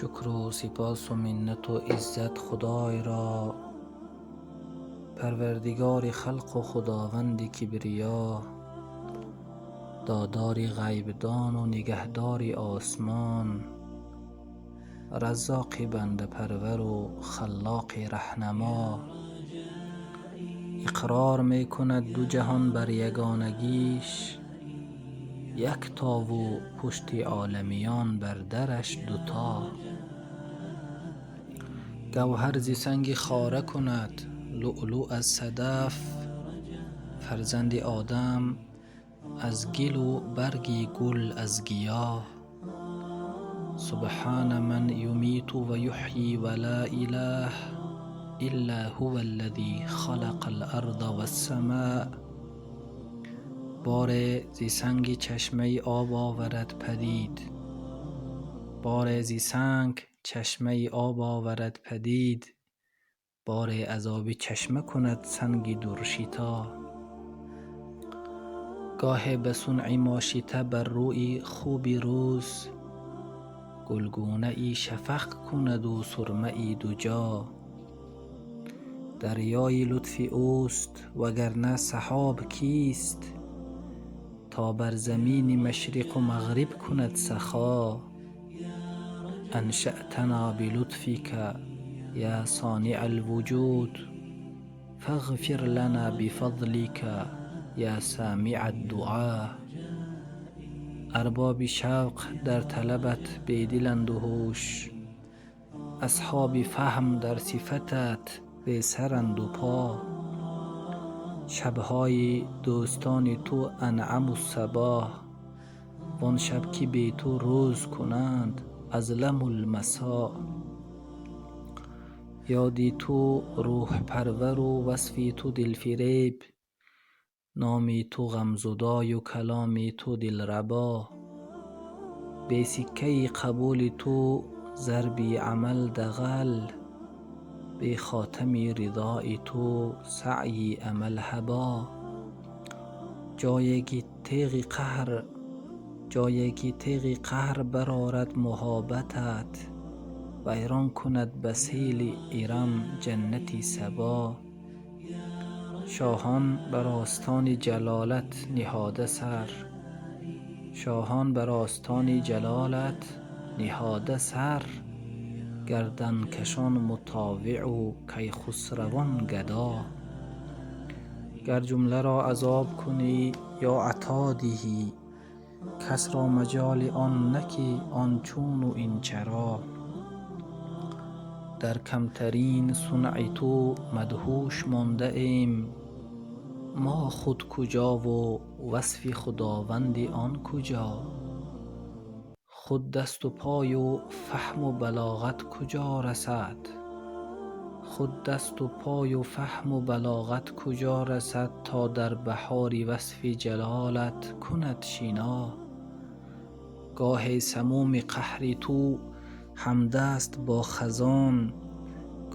Шукру сипосу миннату иззат Худойро, Парвардигори халқу Худованди кибриё, додори ғайбдону нигаҳдори осмон, Раззоқи бандапарвару Халлоқи раҳнамо. Иқрор мекунад ду ҷаҳон бар ягонагиш, яктову пушти оламиён бар дараш дуто. Гавҳар зи санги хора кунад, лӯълӯ аз садаф, фарзанди Одам аз гилу барги гул аз гиёҳ. Субҳана ман юмиту ва юҳйӣ ва ла илаҳ илла ҳува аллазӣ халақал арза вассамоа. Боре зи санги чашмаи об оварад падид, боре зи санг чашмаи об оварад падид, боре аз оби чашма кунад санги дуршито. Гоҳе ба сунъи мошита бар рӯи хуби рӯз, гулгунаи шафақ кунаду сурмаи дуҷо. Дарёи лутфи ӯст, вагарна саҳоб кист, то бар замини машриқу мағриб кунад сахо. Аншаътана билутфика я сониъал вуҷуд, фағфир лана бифазлика я самиъад дуъо. Арбоби шавқ дар талабат бедиланду ҳуш, асҳоби фаҳм дар сифатат бесаранду по. Шабҳои дӯстони ту анъаму сабоҳ, вон шаб ки бе ту рӯз кунанд азламул масо. Ёди ту рӯҳпарвару васфи ту дилфиреб, номи ту ғамзудою каломи ту дилрабо. Бе сиккаи қабули ту зарби амал дағал, бе хотами ризои ту саъйи амал ҳабо. Ҷое ки теғи қаҳр, ҷое ки теғи қаҳр барорад муҳобатат, вайрон кунад ба сели Ирам ҷаннати сабо. Шоҳон бар остони ҷалолат ниҳода сар, шоҳон бар остони ҷалолат ниҳода сар, гарданкашон мутовиъу кайхусравон гадо. Гар ҷумларо азоб кунӣ ё ато диҳӣ, кас ро маҷоли он на ки он чуну ин чаро. Дар камтарин сунъи ту мадҳуш мондаем, мо худ куҷову васфи Худованди он куҷо. Худ дасту пою фаҳму балоғат куҷо расад, худ дасту пою фаҳму балоғат куҷо расад, то дар баҳори васфи ҷалолат кунад шино. Гоҳе самуми қаҳри ту ҳамдаст бо хазон,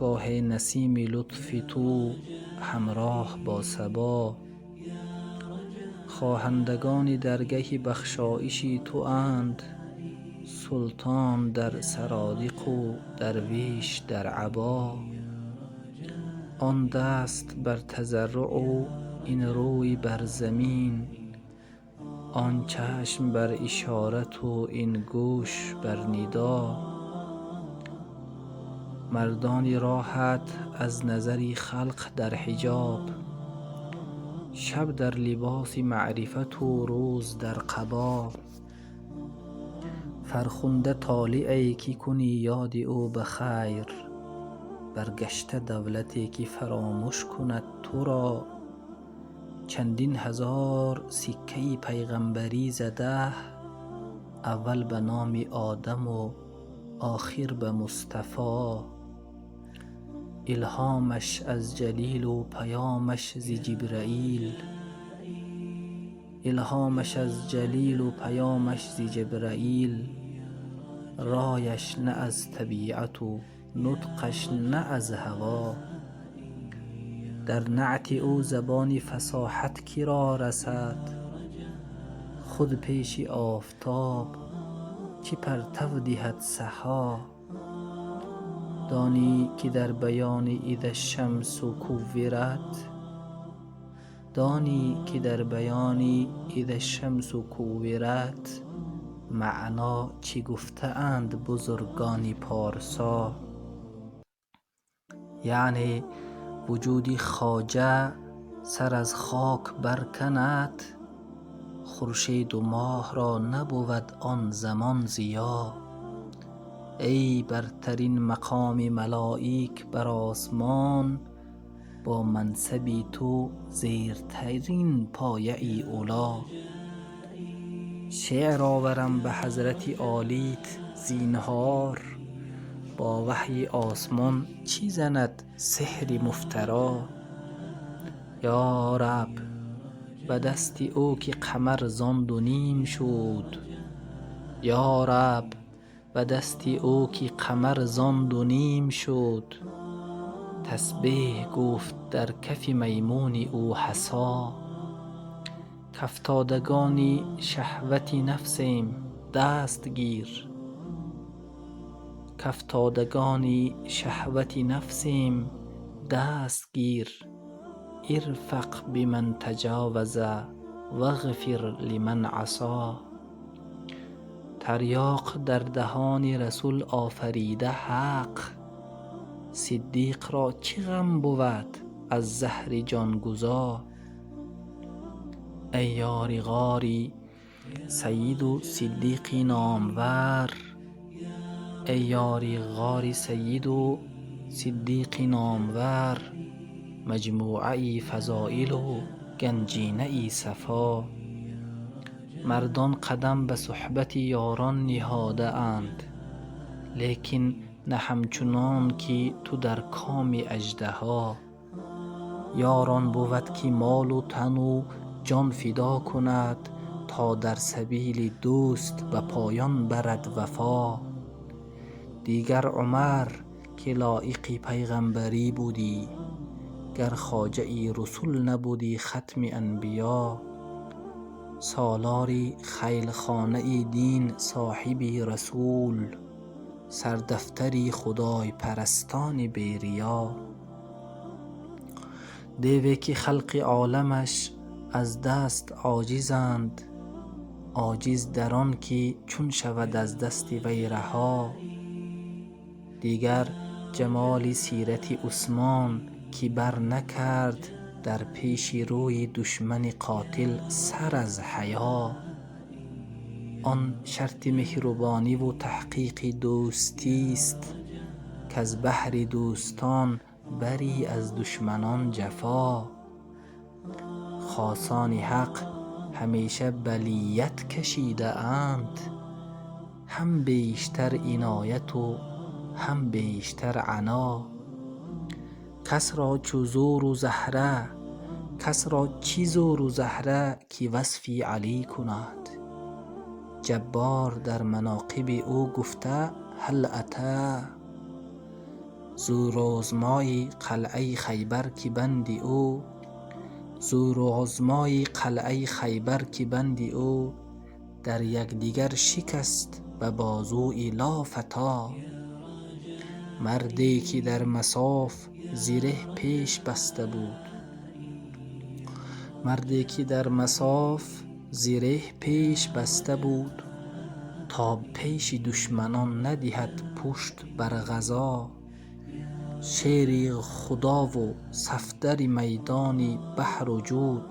гоҳе насими лутфи ту ҳамроҳ бо сабо. Хоҳандагони даргаҳи бахшоиши туанд, султон дар сародиқу дарвеш дар або. Он даст бар тазарруъу ин рӯй бар замин, он чашм бар ишорату ин гӯш бар нидо. Мардони роҳат аз назари халқ дар ҳиҷоб, шаб дар либоси маърифату рӯз дар қабо. Фархунда толиъе ки кунӣ ёди ӯ ба хайр, баргашта давлате ки фаромӯш кунад туро. Чандин ҳазор сиккаи пайғамбарӣ зада, аввал ба номи Одаму охир ба Мустафо. Илҳомаш аз Ҷалилу паёмаш зи Ҷибраил, илҳомаш аз Ҷалилу паёмаш зи Ҷабраил. Рояш на аз табиату нутқаш на аз ҳаво. Дар наъти ӯ забони фасоҳат киро расад, худ пеши офтоб чӣ партав диҳад саҳо. Донӣ ки дар баёни إذا الشمس كورت, донӣ ки дар баёни إذا الشمس كورت маъно чӣ гуфтаанд бузургони порсо? Яъне вуҷуди хоҷа сар аз хок барканад, хуршеду моҳро набувад он замон зиё. Эй бартарин мақоми малоик бар осмон, бо мансаби ту зертарин пояи ӯло. Шеър оварам ба ҳазрати олит, зинҳор, бо ваҳйи осмон чӣ занад сеҳри муфтаро? Ё раб, ба дасти ӯ ки қамар зон ду ним шуд, ё раб, ба дасти ӯ ки қамар зон ду ним шуд, тасбеҳ гуфт дар кафи маймуни ӯ ҳасо. Кафтодагони шаҳвати нафсем, даст гир, кафтодагони шаҳвати нафсем, даст гир, ارفق بمن تجاوز واغفر لمن عصا. Тарёқ дар даҳони расул офарида ҳақ, сиддиқро чӣ ғам бувад аз заҳри ҷонгузо? Эй ёри ғори сайиду сиддиқи номвар, эй ёри ғори сайиду сиддиқи номвар, маҷмӯаи фазоилу ганҷинаи сафо. Мардон қадам ба суҳбати ёрон ниҳодаанд, лекин на ҳамчунон ки ту дар коми аждаҳо. Ёр он бувад ки молу тану ҷон фидо кунад, то дар сабили дӯст ба поён барад вафо. Дигар Умар, ки лоиқи пайғамбарӣ будӣ, гар хоҷаи русул набудӣ хатми анбиё. Солори хайлхонаи дин, соҳиби расул, сардафтари худойпарастони бериё. Деве ки халқи оламаш аз даст оҷизанд, оҷиз дар он ки чун шавад аз дасти вай раҳо. Дигар ҷамоли сирати Усмон, ки бар накард дар пеши рӯи душмани қотил сар аз ҳаё. Он шарти меҳрубониву таҳқиқи дӯстист, каз баҳри дӯстон барӣ аз душманон ҷафо. Хосони ҳақ ҳамеша балият кашидаанд, ҳам бештар инояту ҳам бештар ано. Касро чу зуру заҳра, касро чӣ зуру заҳра, ки васфи Алӣ кунад? Ҷаббор дар маноқиби ӯ гуфта هل أتی. Зӯрозмои қалъаи Хайбар, ки банди ӯ, зӯрозмои қалъаи Хайбар, ки банди ӯ дар якдигар шикаст ба бозуи لا فتی. Марде ки дар масоф зиреҳ пеш баста буд, марде ки дар масоф зиреҳ пеш баста буд, то пеши душманон надиҳад пушт бар ғазо. Шери худову сафдари майдони баҳру ҷуд,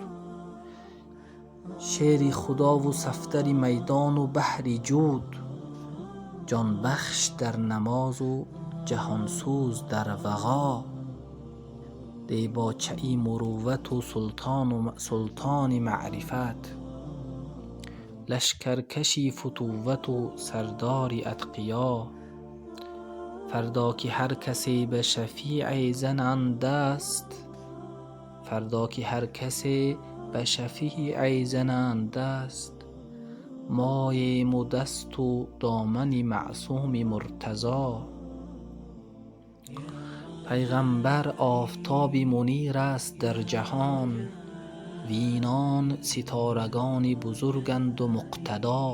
шери худову сафдари майдону баҳри ҷуд, ҷонбахш дар намозу ҷаҳонсӯз дар вағо. Дебочаи муруввату султони маърифат, лашкаркаши футуввату сардори атқиё. Фардо ки ҳар касе ба шафеъе зананд даст, фардо ки ҳар касе ба шафеъе зананд даст, моему дасту домани маъсуми муртазо. Пайғамбар офтоби мунир аст дар ҷаҳон, винон ситорагони бузурганду муқтадо.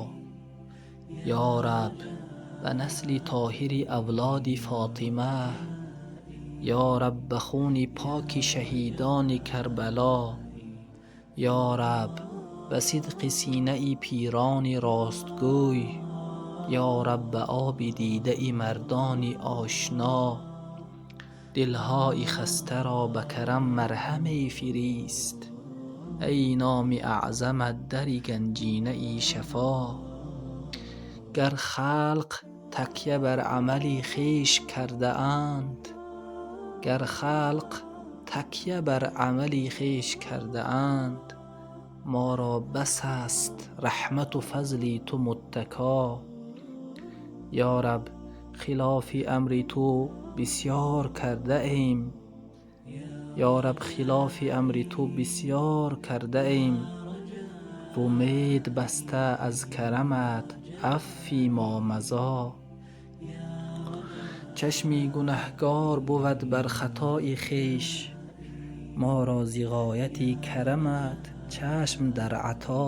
Ё раб, ба Ба насли тоҳири авлоди Фотима. Ё Раб, ба хуни поки шаҳидони Карбало. Ё Раб, ба сидқи синаи пирони ростгӯй. Ё Раб, ба оби дидаи мардони ошно. Дилҳои хастаро ба карам марҳаме фирист. Эй номи аъзамат дари ганҷинаи шафо. Гар халқ такя бар амали хеш кардаанд, гар халқ такя бар амали хеш кардаанд, моро бас аст раҳмату фазли ту муттако. Ё Раб, хилофи амри ту бисёр кардаем. Ё Раб, хилофи амри ту бисёр кардаем. Умед баста аз карамат афви мо мазо. Чашми гунаҳгор бувад бар хатои хеш. Моро зи ғояти карамат чашм дар ато.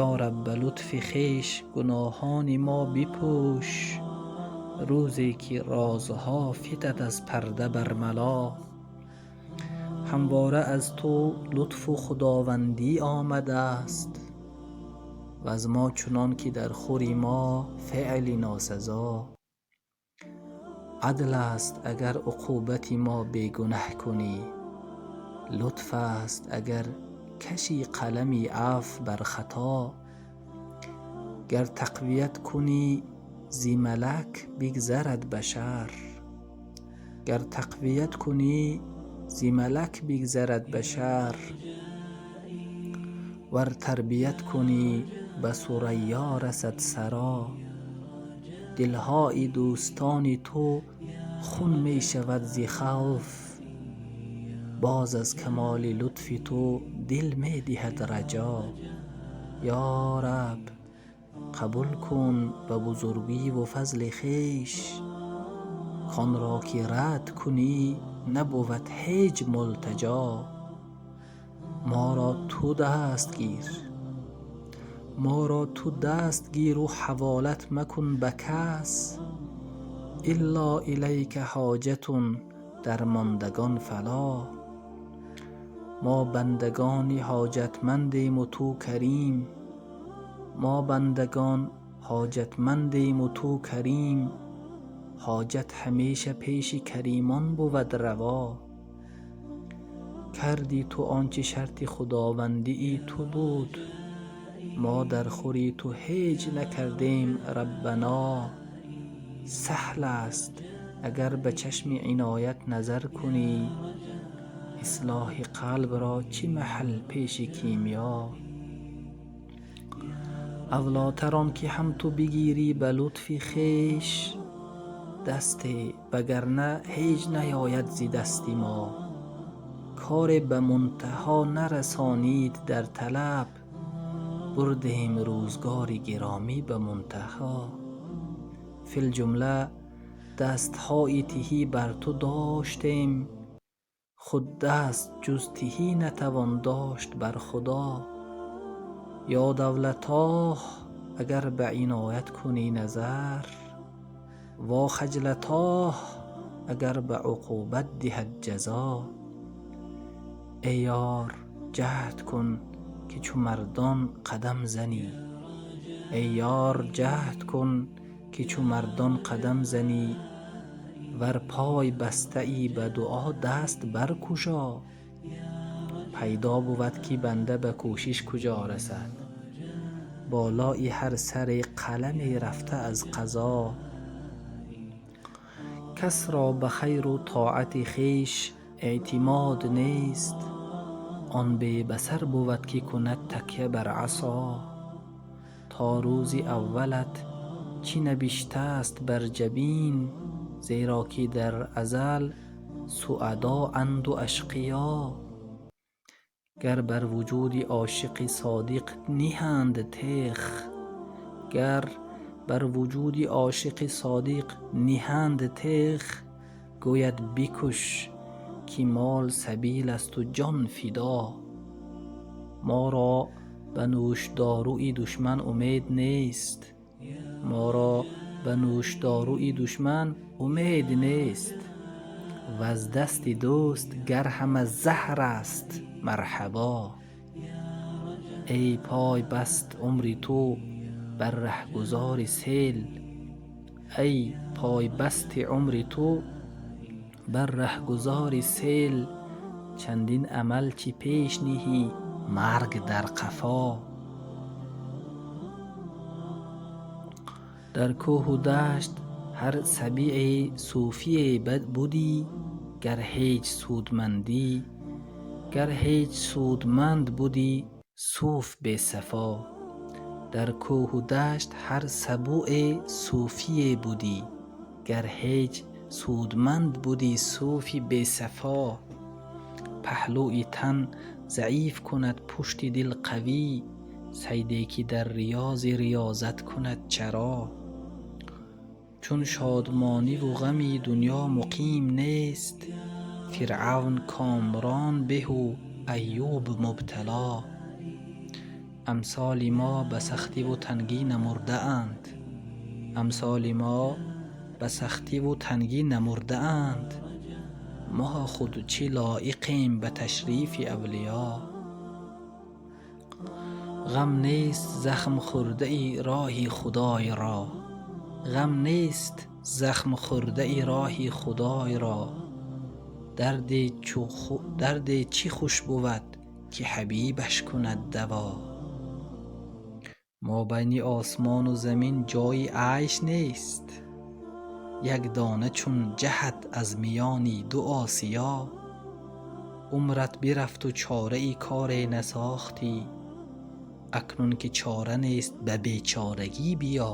Ё Раб, ба лутфи хеш гуноҳони мо бипӯш. Рӯзе ки розҳо фитад аз парда бармало. Ҳамвора аз ту лутфу худовандӣ омадааст. Ваз мо чунон ки дар хури мо феъли носазо. Адл аст агар уқубати мо бегунаҳ кунӣ. Лутф аст агар каши қалами афв бар хато. Гар тақвият кунӣ зи малак бигзарад башар. Гар тақвият кунӣ зи малак бигзарад башар. Вар тарбият кунӣ ба сурайё расад саро. Дилҳои дӯстони ту хун мешавад зи хавф. Боз аз камоли лутфи ту дил медиҳад раҷо. Ё Раб, қабул кун ба бузургиву фазли хеш. Кон ро ки рад кунӣ набувад ҳеҷ мултаҷо. Моро ту даст гир. Моро ту даст гиру ҳаволат макун ба кас. Илло илайка ҳоҷатун дармондагон фало. Мо бандагони ҳоҷатмандему ту карим. Мо бандагон ҳоҷатмандему ту карим. Ҳоҷат ҳамеша пеши каримон бувад раво. Кардӣ ту он чи шарти худовандии ту буд. Мо дар хури ту ҳеҷ накардем, Раббано. Саҳл аст агар ба чашми иноят назар кунӣ. Ислоҳи қалбро чӣ маҳал пеши кимиё. Авлотар он ки ҳам ту бигирӣ ба лутфи хеш дасте, вагарна ҳеҷ наёяд зи дасти мо. Коре ба мунтаҳо нарасонид дар талаб. Бурдем рӯзгори гиромӣ ба мунтаҳо. Филҷумла дастҳои тиҳӣ бар ту доштем. Худ даст ҷуз тиҳӣ натавон дошт бар Худо. Ё давлатоҳ, агар ба иноят кунӣ назар. Во хаҷлатоҳ, агар ба уқубат диҳад ҷазо. Эй ёр, ҷаҳд кун ки чу мардон қадам занӣ. Эй ёр, ҷаҳд кун ки чу мардон қадам занӣ. Вар пой бастаӣ ба дуо даст баркушо. Пайдо бувад ки банда ба кӯшиш куҷо расад. Болои ҳар саре қаламе рафта аз қазо. Кас ро ба хайру тоати хеш эътимод нест. Он бебасар бувад ки кунад такя бар асо. То рӯзи аввалат чӣ набиштаст бар ҷабин. Зеро ки дар азал суадоанду ашқиё. Гар бар вуҷуди ошиқи содиқ ниҳанд теғ. Гар бар вуҷуди ошиқи содиқ ниҳанд теғ. Гӯяд бикуш ки мол сабил асту ҷон фидо. Моро ба нӯшдоруи душман умед нест. Моро Ба нӯшдоруи душман умед нест, ваз дасти дӯст гар ҳама заҳр аст марҳабо. Эй пой баст умри ту бар раҳгузори сел, эй пойбасти умри ту бар раҳгузори сел, чандин амал чӣ пеш ниҳӣ марг дар қафо. Дар кӯҳу дашт ҳар сабие сӯфие будӣ, гар ҳеҷ судмандӣ, гар ҳеҷ судманд будӣ сӯф бесафо. Дар кӯҳу дашт ҳар сабӯе сӯфие будӣ, гар ҳеҷ судманд будӣ сӯфи бесафо. Паҳлӯи тан заиф кунад пушти дил қавӣ, сайде ки дар риёзи риёзат кунад чаро. Чун шодмониву ғами дунё муқим нест, Фиръавн комрон беҳу Айюб мубтало. Амсоли мо ба сахтиву тангӣ намурдаанд, амсоли мо ба сахтиву тангӣ намурдаанд. Мо худ чӣ лоиқем ба ташрифи авлиё. Ғам нест захм хӯрдаи роҳи Худой ро, ғам нест захм хӯрдаи роҳи Худой ро. Дарде чӣ хуш бувад, ки ҳабибаш кунад даво. Мобайни осмону замин ҷойи айш нест, як дона чун ҷаҳад аз миёни ду осиё. Умрат бирафту чораи коре насохтӣ, акнун ки чора нест ба бечорагӣ биё.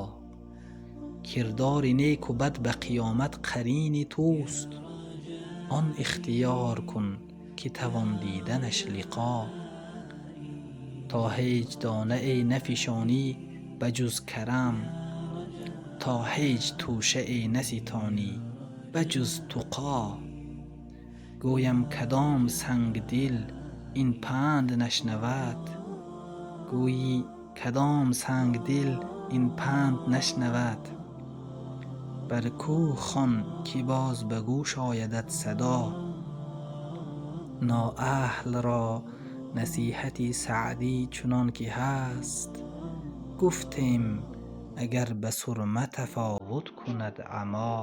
Кирдори неку бад ба қиёмат қарини туст, он ихтиёр кун ки тавон диданаш лиқо. То ҳеҷ донае нафишонӣ ба ҷуз карам, то ҳеҷ тӯшае наситонӣ ба ҷуз туқо. Гӯям кадом сангдил ин панд нашнавад, гӯйӣ кадом сангдил ин панд нашнавад. Бар кӯҳ хон ки боз ба гӯш оядат садо. Ноаҳлро насиҳати Саъдӣ чунон ки ҳаст, гуфтем агар ба сурма тафовут кунад амо.